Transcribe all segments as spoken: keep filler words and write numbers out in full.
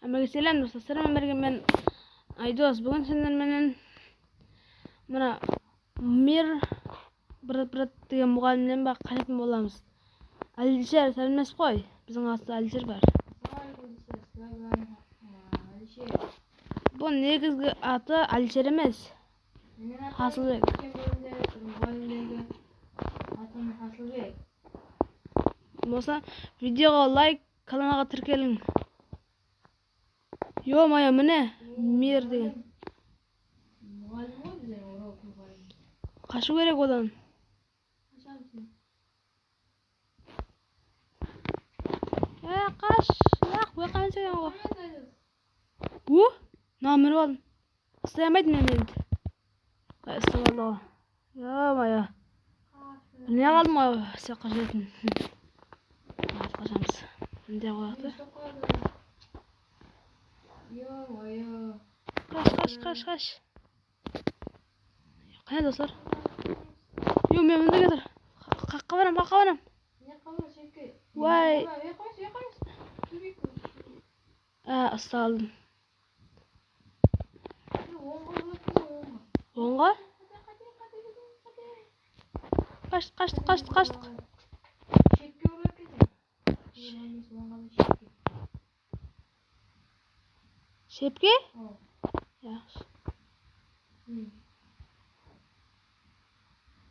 Hámmege sálem, dostlar. Sálem bergen men Aydos. Búgin sizler menen mına Mir brat, brat degen muǵallimnen ba qáletın bolamız. Alisher, sálemlesip qoy. Biziń qasımızda Alisher bar. Bul negizgi atı Alisher emes. Hasılbek. Bolsa videoǵa layk, kanalǵa tirkeliń. Yo-moyo, mine, Mir degen. Qashıw kerek odan. E, qash, yaq, bu jaqqa eken ǵoy. U, namirip aldım. Uslay almaydı men endi. Ay, uslap aldı ǵoy. Yo-moyo. Bilmey qaldım ǵoy, sıyaqqa júretin. Artıq qashamız. Minde qoyaqtı. Qash, qash, qash, qash. Qáne, dostlar? Yo, men mında ketir. Qaqqa baram, qaqqa baram. Way. Á, uslap aldım. Ońǵa? Qashtıq, qashtıq, qashtıq, qashtıq. Shepke? Yaqshı.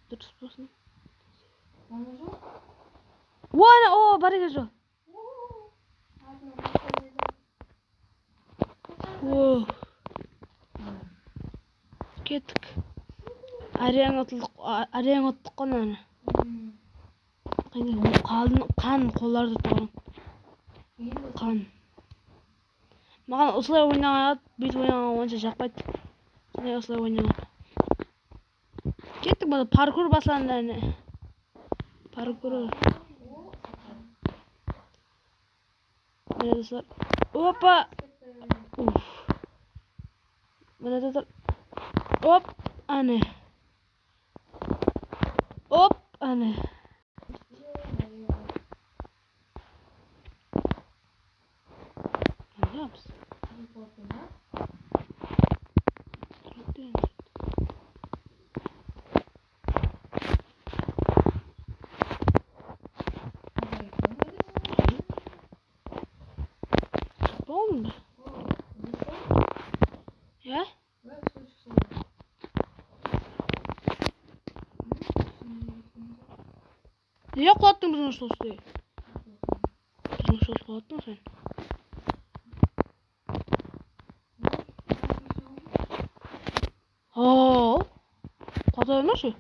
Durıs bolsın. O, ana, o, bar eken jol. Wow. Kettik. Areń utıldıq, a-, areń uttıq ǵoy mına. Qan, qan qollarda turǵan. Qan. Maǵan usılay oynaǵan, búytip oynaǵan onsha jaqpaydı. Mine usılay oynaǵan. Kettik, mına parkur baslandı, áne. Parkur. Mine, dostlar. Opa! Uf. Mine, dostlar. Op, áne. Op, áne. Alamız. Boldı. Ya? Nege qulattın biziń ushılısты? Biziń ushılısты qulattın sen. Al. Qulata bermeshi.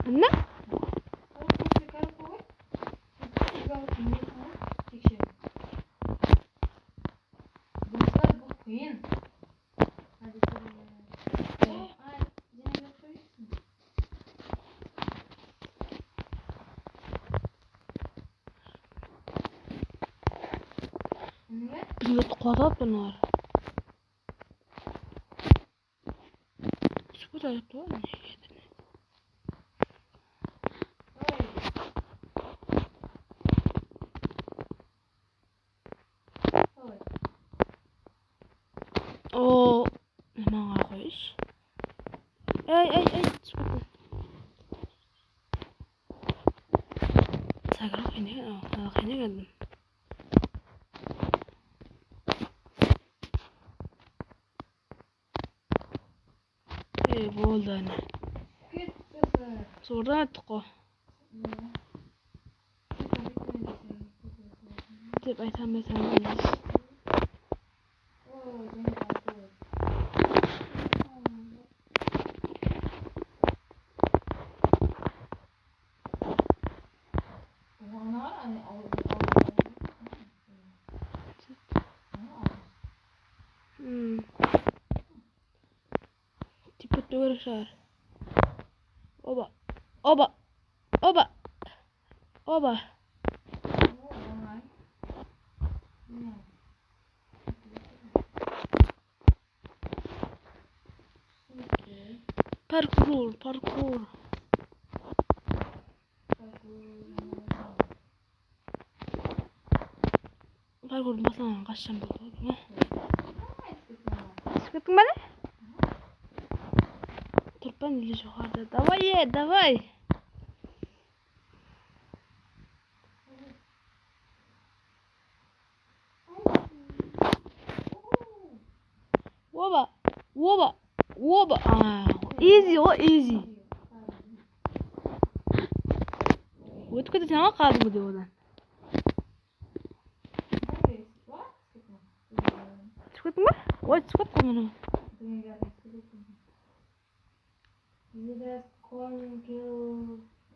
Mine. Dostlar, bul qıyın. Bizlerdi qulatıp atır mınalar. Sport aytıptı ǵoy, mine. O, maǵan qoyısh. Ey, ey, ey, sport. Sakrap qıyın eken, a, qıyın eken. E, boldı, áne. Zordan ayttıq ǵo. Dep ayta almaysań, emes. Hmm. Tiyip ketpew kerek shıǵar. Oba. Oba. Oba. Oba. Parkur, parkur. Parkurdıń baslanǵanı qashan boldı? Túsip kettiń be ne? Turıppan ele joqarıda. Davay, e, davay. Oba, oba, oba. Aa, easy ǵoy, easy. Ótip keteseń ǵoy qádimgidey odan. Túsip kettiń be? Oy, túsip kettiń ǵoy mına. Bize de konkel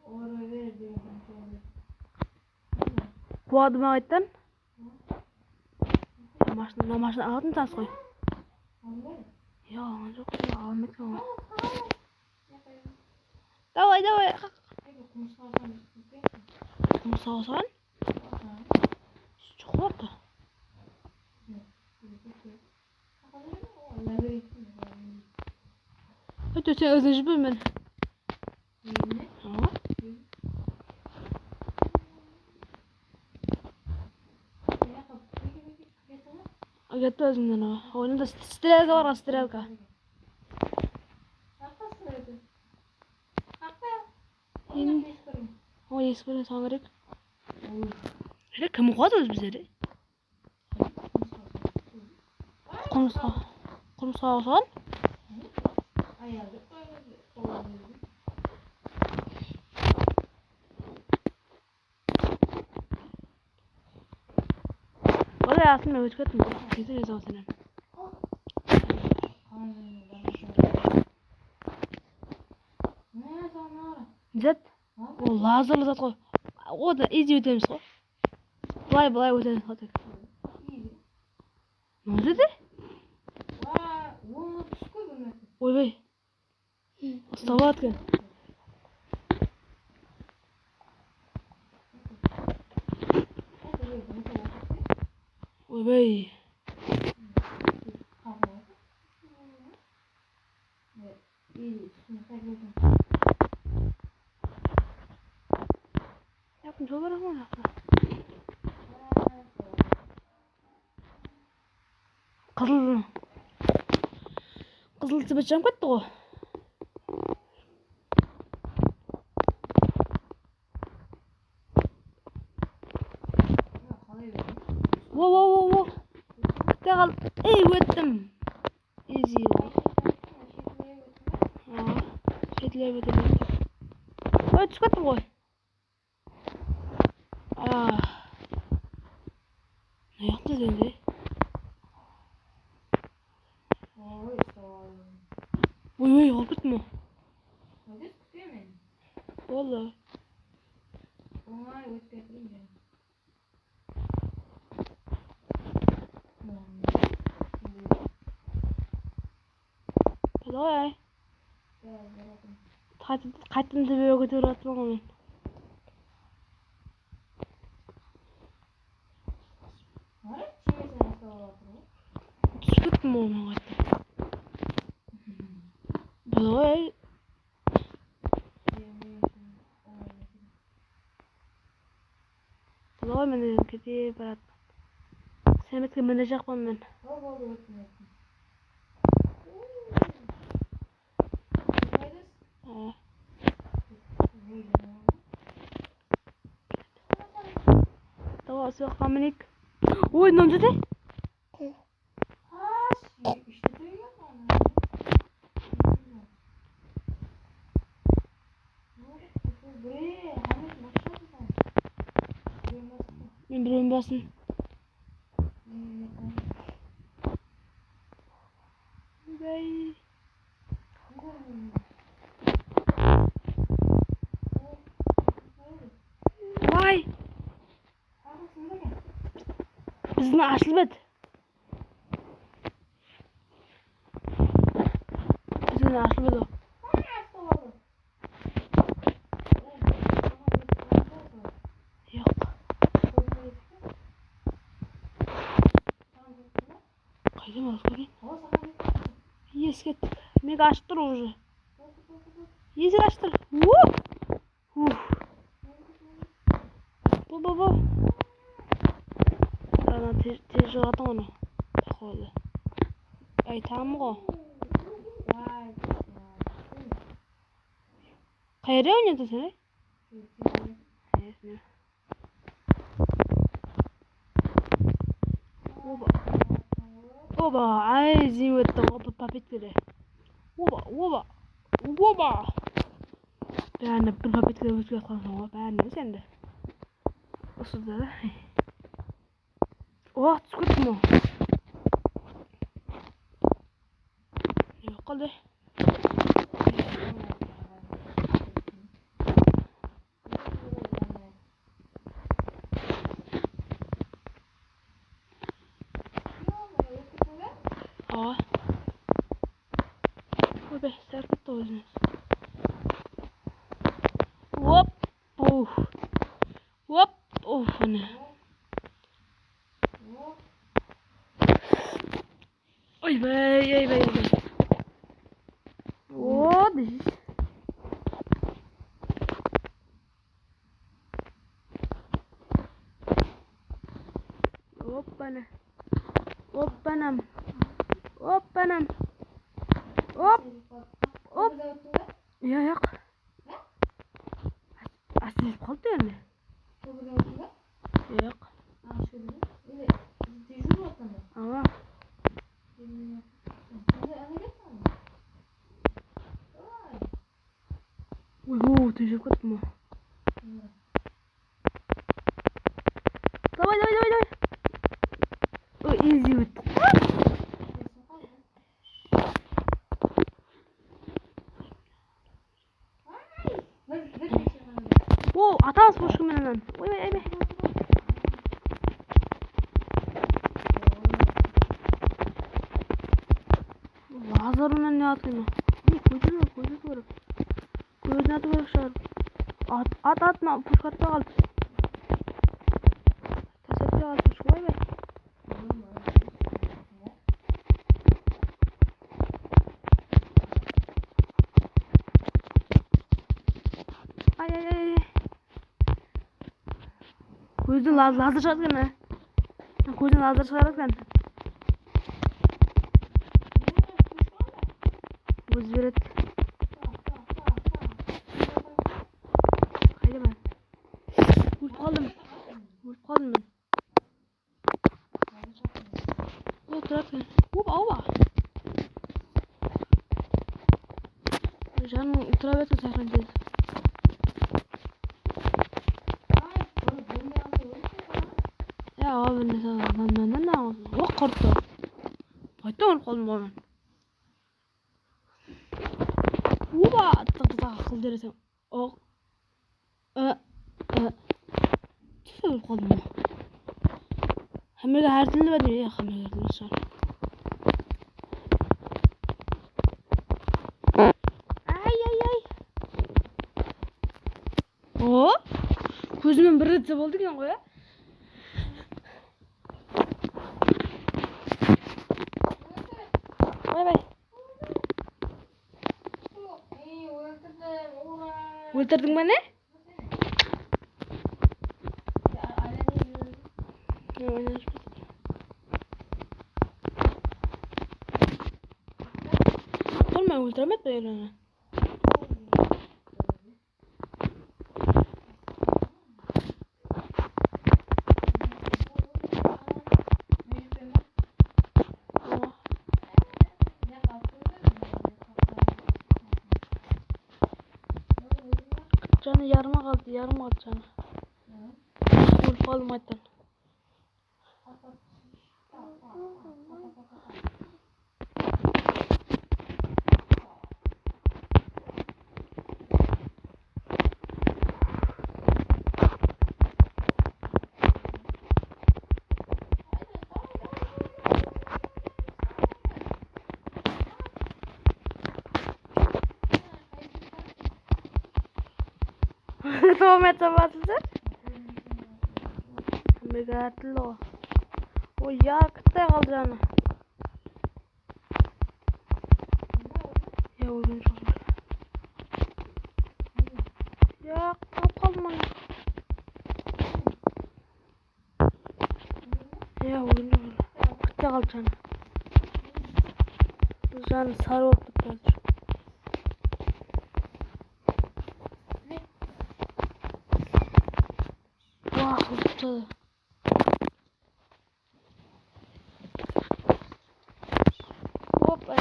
ora ber degen. Quwadı ma qayttan? Mashina, mına mashina alatın tas ǵoy. Yoq, alǵan joq, almaydı ǵoy. Davay, davay. Qumırsaǵa alsam? Joq, boldı. Áytewir sen óziń júrbe men. Awa. Ketip ózimnen awa. Oyında st-, strelka bar ǵoy, strelka. Endi, o, esik benen soǵan kerek. Ele kim quwadı ózi bizlerdi? Qumırsaǵa, qumırsaǵa usaǵan? Olay, astın men ótip kettim. Kete kete otırman. Zat. O, lazerli zat ǵoy. O da easy ótemiz ǵoy. Bılay, bılay ótemiz ǵoy tek. Ne dedi? Oybay. Uslap atken. Oybay. Yakın jol bar ǵoy mına jaqta. Qızıl, qızıl svet janıp ketti ǵoy. Wo, wo, wo, wo. Kúte qal. Ey, óttim. Easy. Awa, shetlep ótemen. Oy, túsip kettim ǵoy. Ah. Ayaqta endi. Oy, oy, alıp kettim ǵoy. Boldı. Ońay ótip kettim men. Давай. Qayt-, qayttım dep ógitip atırman ǵoy men. Túsip kettim ǵoy men qayttım. Давай. Bula mine kete baratpan. Sámetke minejaqpan men. Aa. Давай, soqqa mineyik. Oy, mınamda de. Men birewin basın. Bay. Bay. Bizden ashılıp edi. Bizden ashılıp edi. Yoq. Qaydan alıp kelgen? Yes, kettik. Meni ashıp tur уже. Esik ashtır. Uf! Uf! Bul, bul, bul. Ana tez, tez jıǵadı onı. Poxodu. Aytamın ǵo. Qayerde oynadıń sen, ey? Esine. Oba. Oba, ay, izlep óttim, oba, papetkede. Oba, oba, oba. Bárin bir papetkede ótkizip atqansıń ǵoy, bárin sen de. Usıda da. Oh, túsip kettim ǵoy. Joq, qaldı. Awa. Oybay, sárip ketti ózine. Op, uf. Op, uf, mine. Oybay, oybay, oybay. O, deysiz. Oppana. Oppanam. Oppanam. Op. Op. Ya, yoq. Asta jep qaldı endi. Yoq. Awa. Oy, oy, tınıshlanıp kettim. Davay, davay, davay, davay. Oy, easy óttik. O, atamız pushka menen. Oy, oy, oy. Lazermen ne atayım? Ne, kózine, kózine tuwrı. Kózine tuwrı shıǵar. At, at, at, mına pushka atpay qaldı. Tas etpey qaldı pushka, oy, oy. Ay, ay, ay, ay. Kózden laz-, lazer shıǵadı eken, ha. Kózden lazer shıǵadı eken. Ózi beredi. Qayda men? Ólip qaldım. Ólip qaldım men. O, turadı eken. Oba, oba. Janım turadı eken, sayran tez. Ya, awa, bir nárse bar. Mınan, mınan, mınan. O, qurttı. Qaytta ólip qaldım ǵoy men. Oba, aqıl bereseń. Oq. I, ı. Tuf, ólip qaldım men. Hámmege hár túrli bar, ya, hámmege hár túrli shıǵar. Ay, ay, ay. O, kózimnen bir retse boldı eken ǵoy, ya. Bay bay. Óltirdim, óltirdim, ura! Óltirdiń be ne? Dur, men óltiremen, óltiremen. Janı yarıma qaldı, yarım qaldı janı. Ólip qaldım qaytadan. Tomat sabatıldı. Megatlo. O, ya, kıttay qaldı janı. Ya, ólgen joq. Janı sarı bolıp turıptı házir. Wah, urıptı. Hop, ay.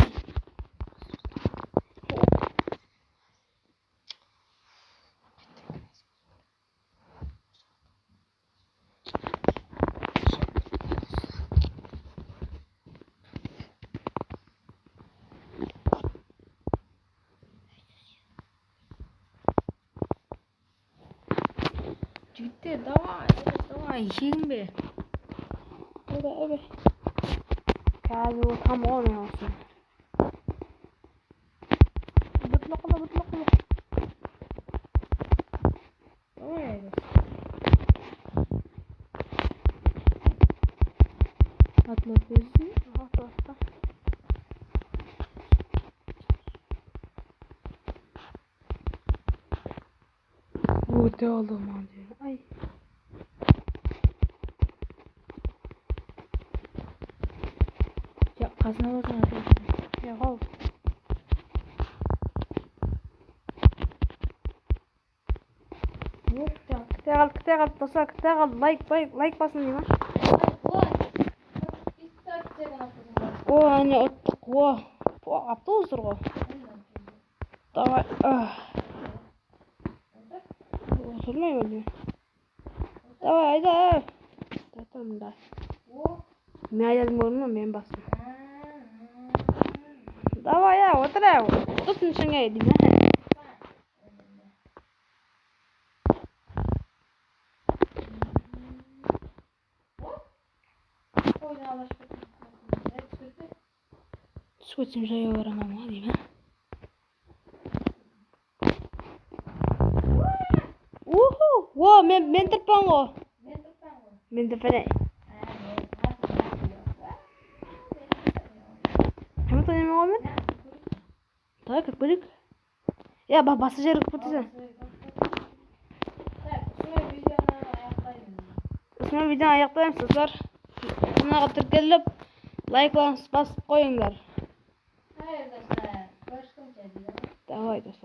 Jigitler, davay, davay, sheginbe. Ebe, ebe. Házir otıram ǵoy men usını. Butlıqlı, butlıqlı. Davay, ebe. Atla kózdi. Aha, tosta. Óte aldım, ay. Ya, qasına barsana. Ya, al. Kite qaldı, kite qaldı, doslar, kite qaldı. Layk, layk, layk basıń deymen. O, áne, uttıq, o. O, avtobus tur ǵo. Davay, ah. Otırmayman men. Davay, ayda. Aytam da. Men aydadım, kórdiń be, men bastım. Davay, ya, otır, ya. Tutın shıńay, deymen. Túsip ketsem, jayaw baraman ǵo, deymen. Uhu! O, men, men turıppan ǵo. Men turıppan ǵo. Men turıppan, ey. Qıymet oynamayman ǵo men. Davay, kirip keleyik. Ya, ba-, basqa jerge kirip keteseń. Usınıń videonı ayaqlaymız, doslar. Mınaǵa tirkelip, layklarıńızdı basıp qoyıńlar. Davay, doslar.